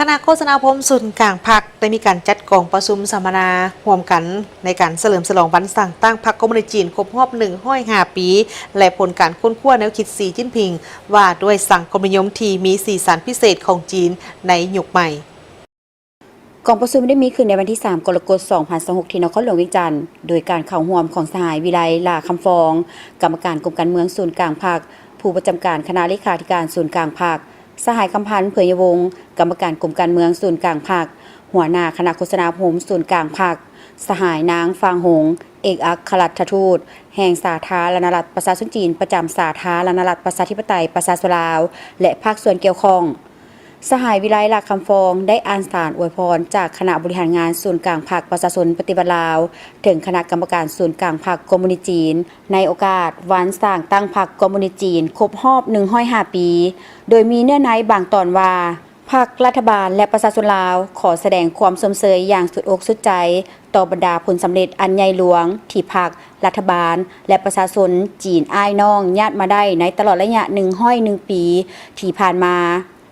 ຄະນະໂຄສະນາອົບຮົມສູນກາງພັກ ໄດ້ມີການຈັດກອງປະຊຸມສຳມະນາຮ່ວມກັນ ໃນການສະເຫຼີມສະຫຼອງວັນສ້າງຕັ້ງພັກຄອມມູນິດຈີນຄົບຮອບໜຶ່ງຮ້ອຍຫ້າປີ ແລະ ຜົນການຄົ້ນຄວ້າແນວຄິດສີຈິ້ນຜິງ ວ່າດ້ວຍສັງຄົມນິຍົມທີ່ມີສີສັນພິເສດຂອງຈີນໃນຍຸກໃໝ່. ກອງປະຊຸມໄດ້ມີຂຶ້ນໃນວັນທີສາມ ກໍລະກົດ ສອງພັນຊາວຫົກ ທີ່ນະຄອນຫຼວງວຽງຈັນ ໂດຍການເຂົ້າຮ່ວມຂອງສະຫາຍ ວິໄລ ຫຼ້າຄຳຟອງ ກຳມະການກົມການເມືອງສູນກາງພັກ, ຜູ້ປະຈຳການຄະນະເລຂາທິການສູນກາງພັກ, ສະຫາຍ ຄຳພັນ ເຜີຍຍະວົງ ກຳມະການກົມການເມືອງສູນກາງພັກ, ຫົວໜ້າຄະນະໂຄສະນາອົບຮົມສູນກາງພັກ, ສະຫາຍ ນາງ ຟາງຫົງ ເອກອັກຄະລັດຖະທູດແຫ່ງສາທາລະນະລັດປະຊາຊົນຈີນ ປະຈຳສາທາລະນະລັດປະຊາທິປະໄຕປະຊາຊົນລາວ ແລະ ພາກສ່ວນກ່ຽວຂ້ອງ. ສະຫາຍ ວິໄລ ຫຼ້າຄຳຟອງ ໄດ້ອ່ານສານອວຍພອນຈາກຄະນະບໍລິຫານງານສູນກາງພັກປະຊາຊົນປະຕິວັດລາວ ເຖິງຄະນະກຳມະການສູນກາງພັກຄອມມູນິດຈີນ ໃນໂອກາດວັນສ້າງຕັ້ງພັກຄອມມູນິດຈີນຄົບຮອບໜຶ່ງຮ້ອຍຫ້າປີ ໂດຍມີເນື້ອໃນບາງຕອນວ່າ ພັກ, ລັດຖະບານ ແລະ ປະຊາຊົນລາວ ຂໍສະແດງຄວາມຊົມເຊີຍຢ່າງສຸດອົກສຸດໃຈຕໍ່ບັນດາຜົນສຳເລັດອັນໃຫຍ່ຫຼວງທີ່ພັກ, ລັດຖະບານ ແລະ ປະຊາຊົນຈີນອ້າຍນ້ອງຍາດມາໄດ້ໃນຕະຫຼອດໄລຍະໜຶ່ງຮ້ອຍໜຶ່ງປີທີ່ຜ່ານມາ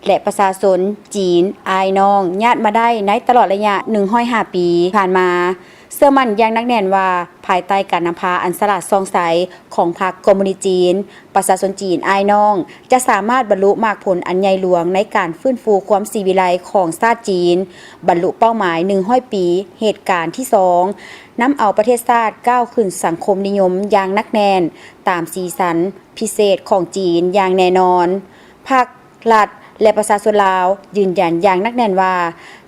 ແລະ ປະຊາຊົນຈີນອ້າຍນ້ອງຍາດມາໄດ້ໃນຕະຫຼອດໄລຍະໜຶ່ງຮ້ອຍຫ້າປີຜ່ານມາ. ເຊື່ອໝັ້ນຢ່າງໜັກແໜ້ນວ່າ ພາຍໃຕ້ການນຳພາອັນສະຫຼາດສ່ອງໃສຂອງພັກຄອມມູນິດຈີນ, ປະຊາຊົນຈີນອ້າຍນ້ອງຈະສາມາດບັນລຸໝາກຜົນອັນໃຫຍ່ຫຼວງໃນການຟື້ນຟູຄວາມສີວິໄລຂອງຊາດຈີນ, ບັນລຸເປົ້າໝາຍໜຶ່ງຮ້ອຍປີເຫດການທີສອງ, ນຳເອົາປະເທດຊາດກ້າວຂຶ້ນສັງຄົມນິຍົມຢ່າງໜັກແໜ້ນຕາມສີສັນພິເສດຂອງຈີນຢ່າງແນ່ນອນ. ພັກ, ລັດ ແລະ ປະຊາຊົນລາວຢືນຢັນຢ່າງໜັກແໜ້ນວ່າ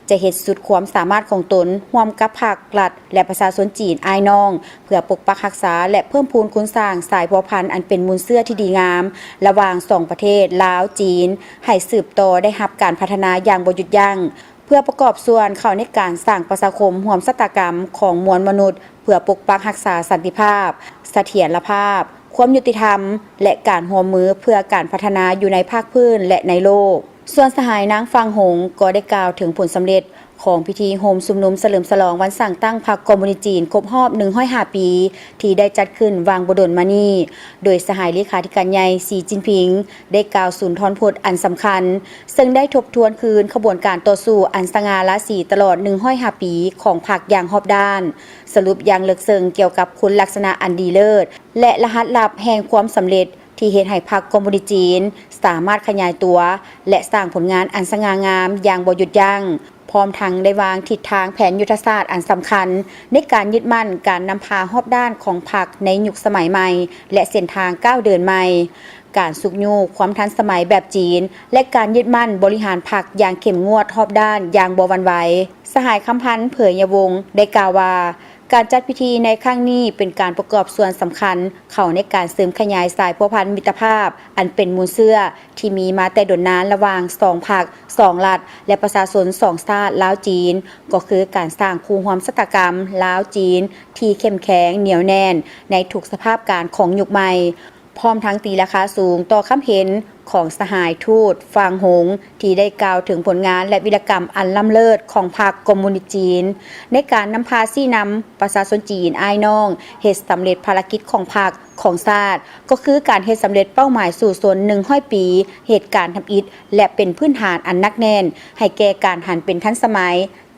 ຈະເຮັດສຸດຄວາມສາມາດຂອງຕົນຮ່ວມກັບພັກ, ລັດ ແລະ ປະຊາຊົນຈີນອ້າຍນ້ອງ ເພື່ອປົກປັກຮັກສາ ແລະ ເພີ່ມພູນຄູນສ້າງສາຍພົວພັນອັນເປັນມູນເຊື້ອທີ່ດີງາມລະຫວ່າງສອງປະເທດລາວ-ຈີນ ໃຫ້ສືບຕໍ່ໄດ້ຮັບການພັດທະນາຢ່າງບໍ່ຢຸດຢັ້ງ ເພື່ອປະກອບສ່ວນເຂົ້າໃນການສ້າງປະຊາຄົມຮ່ວມຊະຕາກຳຂອງມວນມະນຸດ ເພື່ອປົກປັກຮັກສາສັນຕິພາບ, ສະຖຽນລະພາບ, ຄວາມຍຸຕິທຳ ແລະ ການຮ່ວມມືເພື່ອການພັດທະນາຢູ່ໃນພາກພື້ນ ແລະ ໃນໂລກ. ສ່ວນສະຫາຍ ນາງ ຟາງຫົງ ກໍໄດ້ກ່າວເຖິງຜົນສຳເລັດຂອງພິທີໂຮມຊຸມນຸມສະເຫຼີມສະຫຼອງວັນສ້າງຕັ້ງພັກຄອມມູນິດຈີນຄົບຮອບໜຶ່ງຮ້ອຍຫ້າປີ ທີ່ໄດ້ຈັດຂຶ້ນຫວ່າງບໍ່ດົນມານີ້, ໂດຍສະຫາຍເລຂາທິການໃຫຍ່ ສີຈິ້ນຜິງ ໄດ້ກ່າວສູນທອນພົດອັນສຳຄັນ ເຊິ່ງໄດ້ທົບທວນຄືນຂະບວນການຕໍ່ສູ້ອັນສະຫງ່າລາສີຕະຫຼອດໜຶ່ງຮ້ອຍຫ້າປີຂອງພັກຢ່າງຮອບດ້ານ, ສະຫຼຸບຢ່າງເລິກເຊິ່ງກ່ຽວກັບຄຸນລັກສະນະອັນດີເລີດ ແລະ ລະຫັດລັບແຫ່ງຄວາມສຳເລັດ ທີ່ເຮັດໃຫ້ພັກຄອມມູນິດຈີນສາມາດຂະຫຍາຍຕົວ ແລະ ສ້າງຜົນງານອັນສະຫງ່າງາມຢ່າງບໍ່ຢຸດຢັ້ງ, ພ້ອມທັງໄດ້ວາງທິດທາງແຜນຍຸດທະສາດອັນສຳຄັນ ໃນການຍຶດໝັ້ນການນຳພາຮອບດ້ານຂອງພັກໃນຍຸກສະໄໝໃໝ່ ແລະ ເສັ້ນທາງກ້າວເດີນໃໝ່, ການຊຸກຍູ້ຄວາມທັນສະໄໝແບບຈີນ ແລະ ການຍຶດໝັ້ນບໍລິຫານພັກຢ່າງເຂັ້ມງວດຮອບດ້ານຢ່າງບໍ່ຫວັ່ນໄຫວ. ສະຫາຍ ຄຳພັນ ເຜີຍຍະວົງ ໄດ້ກ່າວວ່າ ການຈັດພິທີໃນຄັ້ງນີ້ເປັນການປະກອບສ່ວນສຳຄັນເຂົ້າໃນການເສີມຂະຫຍາຍສາຍພົວພັນມິດຕະພາບອັນເປັນມູນເຊື້ອທີ່ມີມາແຕ່ດົນນານລະຫວ່າງສອງພັກ, ສອງລັດ ແລະ ປະຊາຊົນສອງຊາດລາວ-ຈີນ, ກໍຄືການສ້າງຄູ່ຮ່ວມຊະຕາກຳລາວ-ຈີນທີ່ເຂັ້ມແຂງໜຽວແໜ້ນໃນທຸກສະພາບການຂອງຍຸກໃໝ່. ພ້ອມທັງຕີລາຄາສູງຕໍ່ຄຳເຫັນຂອງສະຫາຍທູດ ຟາງຫົງ ທີ່ໄດ້ກ່າວເຖິງຜົນງານ ແລະ ວິລະກຳອັນລ້ຳເລີດຂອງພັກຄອມມູນິດຈີນ ໃນການນຳພາຊີ້ນຳປະຊາຊົນຈີນອ້າຍນ້ອງເຮັດສຳເລັດພາລະກິດຂອງພັກ, ຂອງຊາດ, ກໍຄືການເຮັດສຳເລັດເປົ້າໝາຍສູ້ຊົນໜຶ່ງຮ້ອຍປີເຫດການທຳອິດ ແລະ ເປັນພື້ນຖານອັນໜັກແໜ້ນໃຫ້ແກ່ການຫັນເປັນທັນສະໄໝ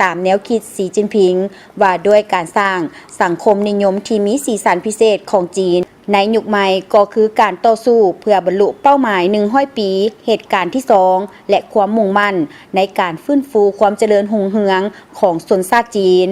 ຕາມແນວຄິດສີຈິ້ນຜິງ ວ່າດ້ວຍການສ້າງສັງຄົມນິຍົມທີ່ມີສີສັນພິເສດຂອງຈີນໃນຍຸກໃໝ່ ກໍຄືການຕໍ່ສູ້ເພື່ອບັນລຸເປົ້າໝາຍໜຶ່ງຮ້ອຍປີເຫດການທີສອງ ແລະ ຄວາມມຸ່ງໝັ້ນໃນການຟື້ນຟູຄວາມຈະເລີນຮຸ່ງເຮືອງຂອງຊົນຊາດຈີນ.